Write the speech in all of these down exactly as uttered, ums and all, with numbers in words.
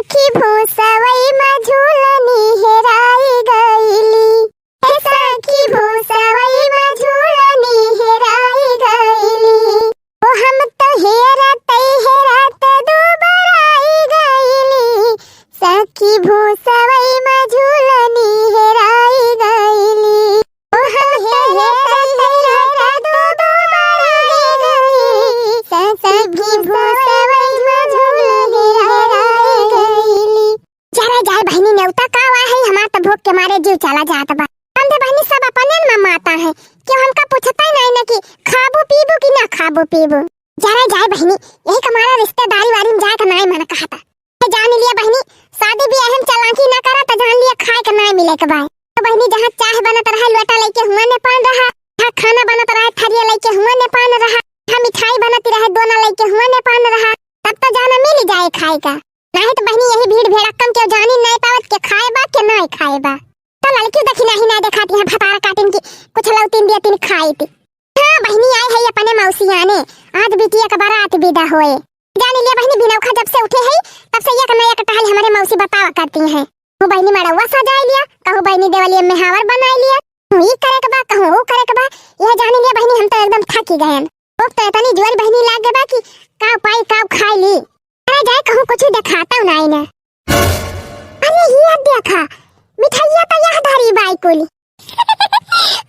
सखी भूसवई मा झूलनी हेराई गईली, ए सखी भूसवई मा झूलनी हेराई गईली। ओ हम तो हेरत हेरत दुबराई गईली, सखी भूसवई मा झूलनी हेराई गईली। ओ हम तो हेरत हेरत दुबराई गईली, सखी भूसवई मा झूलनी हेराई गईली। जरा जाए बहिनी, नेवता का वा है, हमार त भूख के मारे जीव चला जात बा। हम दे बहिनी सब अपने में माता है, क्यों हमका पूछता ही नहीं ना कि खाबू पीबू कि ना खाबू पीबू। जरा जाए बहिनी, यही का मारा रिश्तेदारी वारी में जाए का नाई मन कहता। तो जान लिया बहिनी, शादी ब्याह में चालाकी ना करा तो जान लिया खाए का नाई मिले के बाय। तो बहिनी जहाँ चाह बनत रहा लोटा लेके हुआ ने पान रहा, जहाँ खाना बनत रहा थरिया लेके हुआ ने पान रहा, जहाँ मिठाई बनत रहा दोना लेके हुआ ने पान रहा, तब तो जाना मिल जाए खाए का। नहीं तो बहिनी यही भीड़ भड़क्कम के जानी नहीं पावत के खाए बा के नहीं खाए बा। तो लड़की देखी नहीं ना देखाती है भतार काटिन की कुछ लौतीन दिया तीन खाई थी। हाँ बहिनी आई है अपने मौसी आने, आज बिटिया का बारात विदा होए। जान लिया बहिनी बिनौखा जब से उठे है तब से एक न एक टहल हमारे मौसी बतावा करती है। कहूँ बहिनी मड़ौआ सजाए लिया, कहूँ बहिनी देवलिया में हावर बनाए लिया, कहूँ ई करे के बा कहूँ वो करे के बा। यह जान लिया बहिनी हम तो एकदम थकी गए हैं। भूख तो इतनी जोर बहिनी लाग गए बा कि काव पाई काव खाई ली। अरे जाए कहूँ कुछ देखाता नहीं ना। अरे ये देखा मिठाइया तो यह धरी बाई कोली।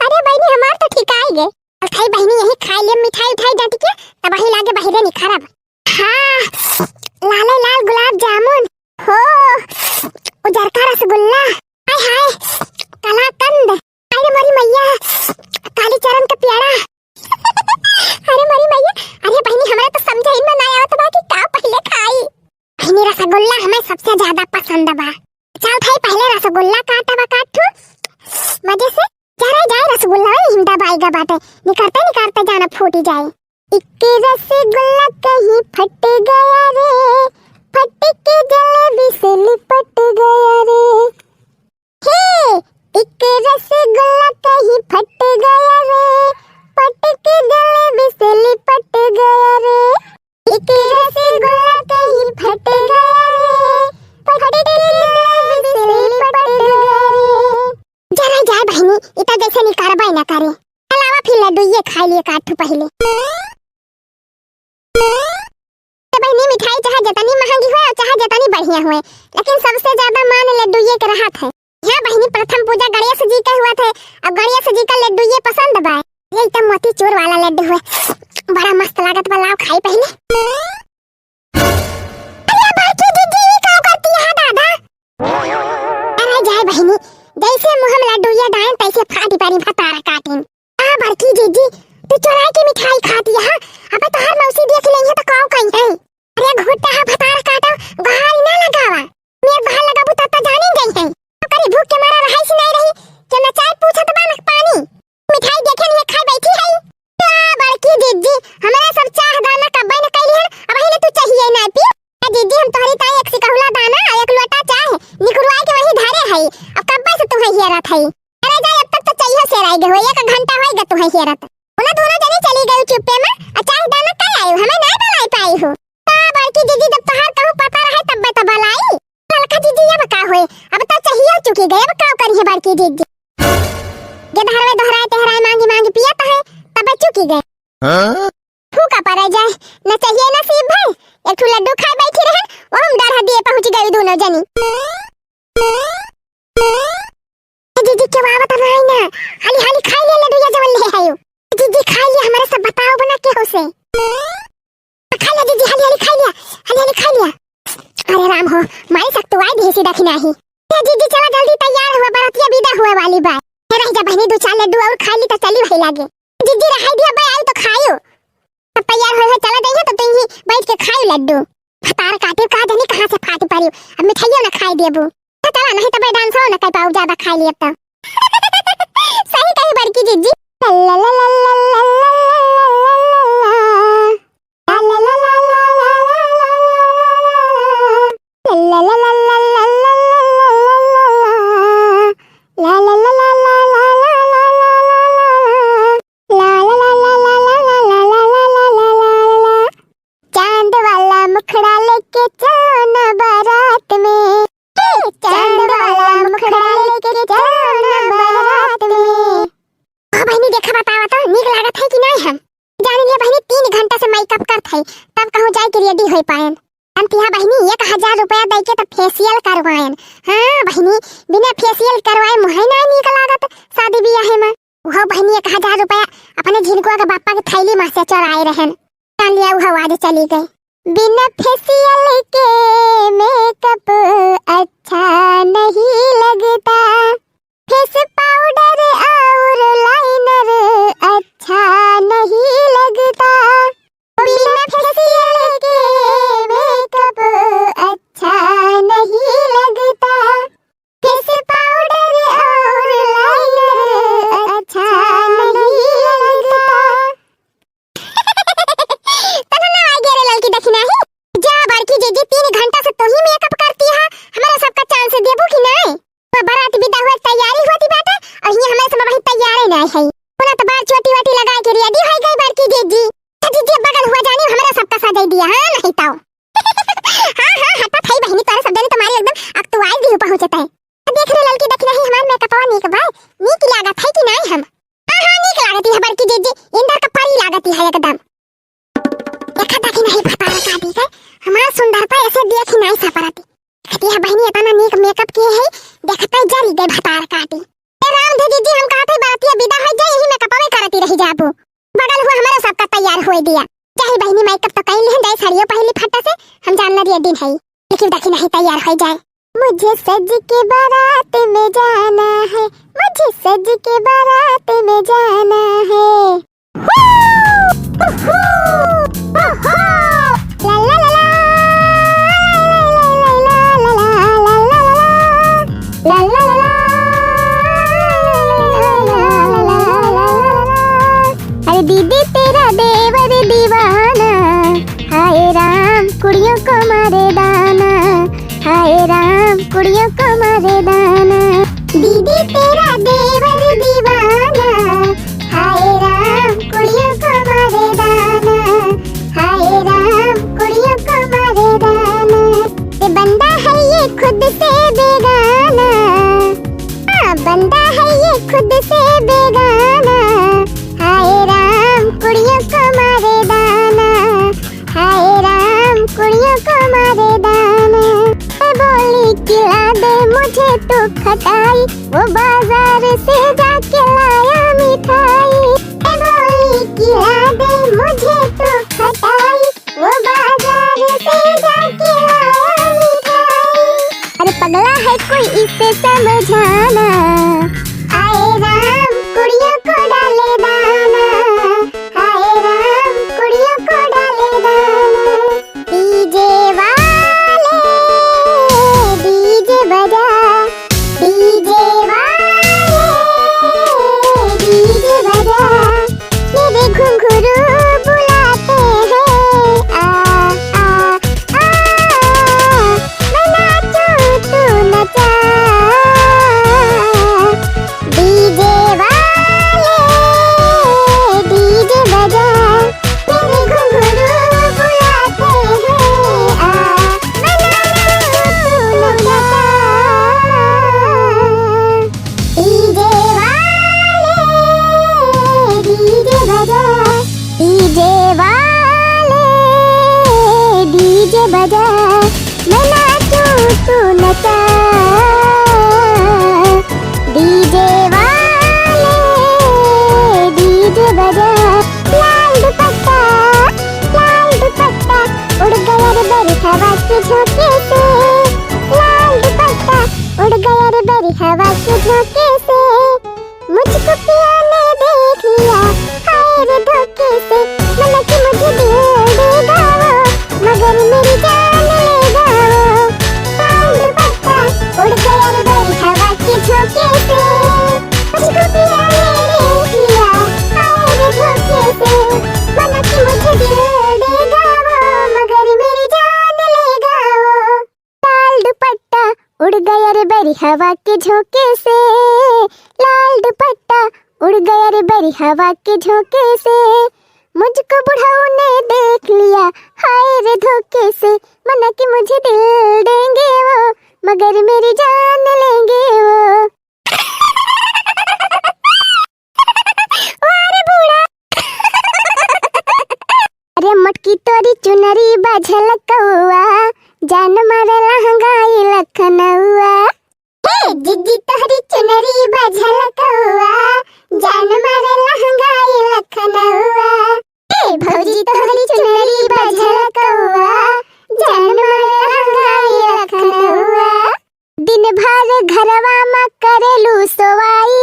अरे बहिनी हमार तो ठिकाई गए। अरे बहिनी यही खाई ले मिठाई उठाई डट के तब वही लागे बहिरे निखरब। हाँ लाले लाल गुलाब जामुन हो, उजरका रसगुल्ला, हाय हाय कलाकंद, अरे मोरी मैया काली चरण का प्यारा। अरे मोरी मैया, अरे बहिनी हमरा तो समझे में ना आवत बा कि का पहले खाई। बहिनी रसगुल्ला हमें सबसे ज्यादा पसंद बा। चल भाई पहले रसगुल्ला काटा बा काटू मजे से। जरा जाए रसगुल्ला हिंदा बाईगा बाटे, निकरते निकरते जाना फूटी जाए। एक रसगुल्ला कहीं फट गया रे, फट के जलेबी से लिपट गया रे। हे, एक रसगुल्ला कहीं फट गया रे, फट के जलेबी से लिपट गया रे। एक रसगुल्ला कहीं फट गया रे, फट के जलेबी से लिपट गया रे। जरा जाए बहिनी, इता जैसे निकारबा ना करे। अलावा फिर लड्डू ये खाई लिए काटू पहले। तो बहिनी मिठाई चाहे जतनी महंगी होए और चाहे जतनी बढ़िया होए, लेकिन सबसे ज्यादा मान लड्डू ये के रहत है। यहाँ बहिनी प्रथम पूजा गणेश जी के हुआ थे, अब गणेश जी का लड्डू ये पसंद बा। ये तो मोतीचूर वाला लड्डू हुए, बड़ा मस्त लागत बा, लाओ खाई पहले। अरे बड़की दीदी, ये का करती है दादा? अरे जाए बहिनी, जैसे मुँह में लड्डू ये डाइन तैसे फाटी पारी भतारा काटिन। आ बड़की जीजी, तू चोराई के मिठाई खाती है? अबे तोहार मौसी देख लेइहे तो काव कही है। अरे घुट्टा हा भतार काटा, गहारी ना लगावा। मेर बहार लगाबू तब तो जानी गई है। ओकरी भूख के मारा रहाई से नहीं रही, के न चाय पूछत बा न पानी। मिठाई देखे नहीं खाए बैठी है। आ बड़की जीजी, हमरा सब चाह दाना कब्बे न कैली है, अब हिले तू चाहिए ना पी। ए जीजी, हम तोहरी ताई एक सिकहुला दाना और एक लोटा चाह निकुरवाई के वही धरे है। अब कब्बे से तुम्हें हियरत है। अरे जा, अब तक तो चइहो सेराई गए हो, एक घंटा होई गए तुम्हें हेरत। उन्हें दोनों जने चली गई चुप्पे में, आ चाह दाना का आयो, हमें नहीं बुलाई पाई हो। तो बड़की जीजी जब तोहार कहूँ पता रहे तब तो बुलाई। ललका जीजी अब का होए, अब तो चाहिए चुकी गए, अब का करी है बड़की जीजी। गेदहरवे दोहराए तेहराए मांगी मांगी पियत है, तब चुकी गए। हाँ? फूका पड़े जाए, न चाहिए नसीब भाई, एक ठो लड्डू खाए बैठी रहन, वो हम डर दिए पहुँच गई दोनों जनी। ए जीजी, के बाबा तो नहीं ना। हाली, हाली खाई ले लड्डू या जवन ले आयो। जीजी, खाई ले, हमारे सब बताओ बना के हो से। खा ले जीजी, हाली, हाली खाई ले, हाली, हाली खाई ले। अरे राम हो, माई सक तो आई भी सीधा खिनाही। ए जीजी, चला जल्दी तैयार हुआ, बरतिया विदा हुए वाली बा। ए रह जा बहनी, दो चार लड्डू और खा ली तो चली वही लागे। जीजी, रहाई दिया, बे आई तो खायो। अब तैयार होए, होए चला जाइए तो तुम ही बैठ के खाई लड्डू। भतार काटे का जानी कहाँ से फाट पड़ी। अब मिठाइयों ना खाई देबू। तो चला नहीं तो भाई डांसो ना कर पाऊ ज्यादा खाई ली अब तो। सही कही बड़की जीजी। चांद वाला मुखड़ा लेके चलो ना बारात में। नी, एक हजार रुपया दइ के त facial करवाएन। हाँ बहिनी, बिना facial करवाए मुँहे नाहीं नीक लागत शादी बियाहे में। उहो बहिनी एक हजार रुपया अपने झिनकुआ के बापा के थैली में से चोराए रहेन। जान लिया, उहो आज चली गई। बिना facial के makeup अच्छा नहीं लगता, face powder और liner अच्छा नहीं लगता। बिना facial के makeup अच्छा नहीं लगता, face powder और liner अच्छा नहीं लगता। तनो ना आइ गे रे ललकी दखिनही। जा बड़की जीजी, तीन घंटा से तोही makeup करती है, हमरा सबका chance देबू कि नाहीं? तो बारात विदा हुए तैयारी होती बाटे, और हियाँ हमें सब वही तैयारे नाहीं है। पूरा तो बार चोटी वोटी लगाइ के ready होइ गई बड़की जीजी। तो जीजी बगल हुआ जानी हमरा सबका सजाइ दिया, हाँ नाहीं तो। हाँ, हाँ, हटत है बहिनी, तोरे सब जने तुम्हारी एकदम अकतुआई दिहु पहुँचत है। देख रे ललकी दखिनही, हमार मेकअपवा नीक बा, नीक लागत है कि नाहीं हम? हाँ, हाँ, नीक लागत है बड़की जीजी, इंदर का परी लागत है एकदम। देखा दखिनही भतार काटी के, हमार सुंदर पर ऐसे देख ही नाहीं सपरत। कहती है बहिनी, इतना नीक मेकअप किहे है, देखते जरी गए भतार काटी। ए राम धे जीजी, हम कहत है बरतिया विदा होइ जाए, यही मेकअपवे करती रही जाबू। बगल हुआ हमारा सबका तैयार होइ दिया। चाहे बहिनी मेकअप तो कइ लिहन, जाए साड़ियो पहिली फट्टा से, हम जानना ready है। लेकिन दखिनही तैयार होइ जाए। मुझे सज के बारात में जाना है, मुझे सज के बारात में जाना है। हू! हू! हू! ला ला ला ला। ला ला ला ला। अरे दीदी तेरा देवर दीवाना, हाय राम कुड़ियों को मारे दाना, हाय राम कुड़ियों को मारे दाना। दीदी तेरा देवर दीवाना, हाय राम कुड़ियों को मारे दाना, हाय राम कुड़ियों को मारे दाना। ये बंदा है ये खुद से बेगाना, हाँ, बंदा है ये खुद से बेगाना। हाय राम कुड़ियों को मारे दाना, हाय राम कुड़ियों को मारे दाना। मैं बोली खिला दे मुझे तू खटाई, वो बाजार से जाके लाया मिठाई। मैं बोली खिला दे मुझे तू खटाई, वो बाजार से जाके लाया मिठाई। अरे पगला है कोई इसे समझाना। हाय राम कुड़ियों को डाले दाना, हाय राम कुड़ियों को डाले दाना। डीजे वाले, डीजे बजा, डीजे वाले, डीजे बजा। मेरे घुंघरू बुलाते हैं, आ, आ, आ, मैं नाचूं तू नचा। डीजे वाले, डीजे बजा, मेरे घुंघरू बुलाते हैं, आ, मैं नाचूं तू नचा। डीजे वाले, डीजे बजा, डीजे वाले, डीजे बजा, मैं नाचूं तू नचा। डीजे वाले, डीजे बजा। लाल दुपट्टा, लाल दुपट्टा, उड़ गया रे बरहवा के झोंके से। लाल दुपट्टा, उड़ गया रे बरहवा के झोंके से। मुझको पिया ने देख लिया, हाय रे धोखे से। मना कि मुझे दिल देगा वो, मगर मेरी जान लेगा वो। लाल दुपट्टा उड़ गया रे बरहवा के झोंके से। मुझको पिया ने देख लिया, हाय रे धोखे से। मना कि मुझे दिल देगा वो, मगर मेरी जान लेगा वो। लाल दुपट्टा उड़ गया रे बरहवा के झोंके से, लाल दुपट्टा उड़ गया रे बरहवा के झोंके से। मुझको बुढ़ऊ ने देख लिया, हाय रे धोखे से। मना कि मुझे दिल देंगे वो, मगर मेरी जान लेंगे वो। अरे बूढ़ा। अरे मोटकी तोरी चुनरी बा झलकौआ, जान मारे लहंगा ई लखनउआ। हे जिज्जी तोहरी चुनरी बा झलकउआ, जान मारे लहंगा ई लखनउआ। हे भौजी तोहरी चुनरी बा झलकउआ, जान मारे लहंगा ई लखनउआ। दिन भर घरवा मा करेलू सोवाई,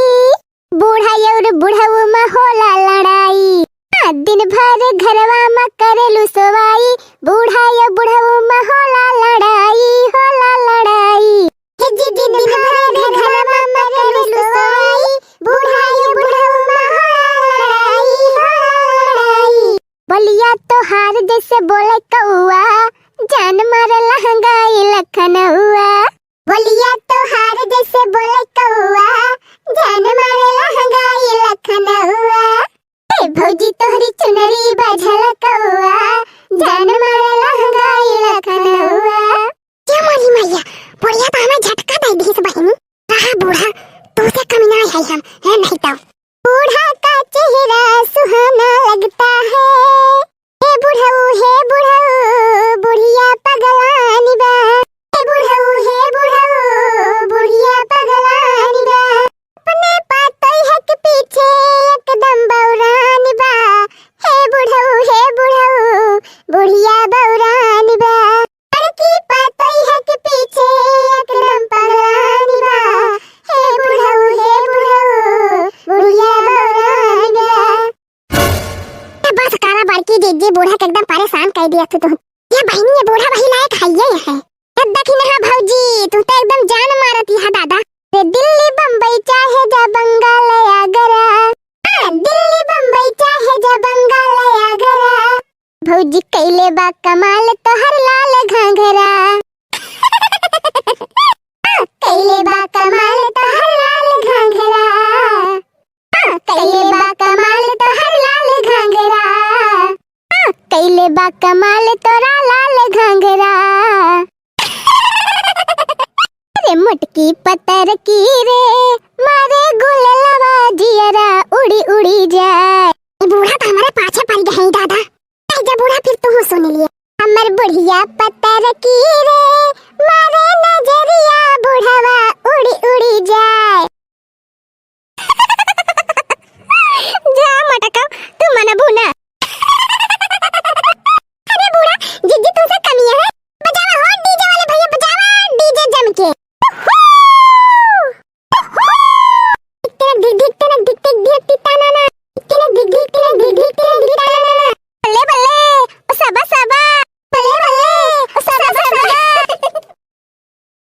बूढ़ा अउर बुढ़ऊ मा होला लड़ाई। हाँ, दिन भर घरवा मा करेलू सोवाई, बूढ़ा अउर बुढ़ऊ मा होला लड़ाई, होला लड़ाई। हे जिज्जी दिन भर घरवा मा करेलू सोवाई, बूढ़ा अउर बुढ़ऊ मा होला लड़ाई, होला लड़ाई। बोलिया तोहार जैसे बोले कौआ, जान मारे लहंगा ई लखनउआ। बोलिया तोहार जैसे बोले कौआ, जान मारे लहंगा ई लखनउआ। ए भौजी तोहरी चुनरी बा झलकउआ, जान मारे लहंगा ई लखनउआ। क्या मारी मैया, बुढ़िया तो हमें झटका दे दी बहिनी। रहा बूढ़ा, तू से कमी ना है हम, है नहीं तो। बूढ़ा का चेहरा सुहाना लगता है। हे बुढ़ऊ, हे बुढ़ऊ, बुढ़िया पगलानी बा। हे बुढ़ऊ, हे बुढ़ऊ, बुढ़िया पगलानी बा। अपने पातई है के पीछे एकदम बौरानी बा। हे बुढ़ऊ, हे बुढ़ऊ, बुढ़िया बौरानी बा। बड़की पातई है के पीछे एकदम पगलानी बा। हे बुढ़ऊ, हे बुढ़ऊ, बुढ़िया बौरानी बा। ए बस करा बड़की जिज्जी, बूढ़ा के एकदम परेशान कर दिया तू तो। ये बहिनी, ये बूढ़ा वही लायक है, ये है। ये देखी ना भौजी, तू तो एकदम जान मारत यहाँ दादा। रे दिल्ली बम्बई चाहे जा बंगाल आगरा। हाँ, दिल्ली बम्बई चाहे जा बंगाल आगरा। भौजी कैले बा कमाल तोहर लाल घाघरा। हाँ, कैले बा कमाल तोहर लाल घाघरा। हाँ, कैले बा कमाल तोहर लाल घाघरा। हाँ, कैले बा कमाल तोरा लाल घाघरा। अरे मोटकी पतरकी रे, मारे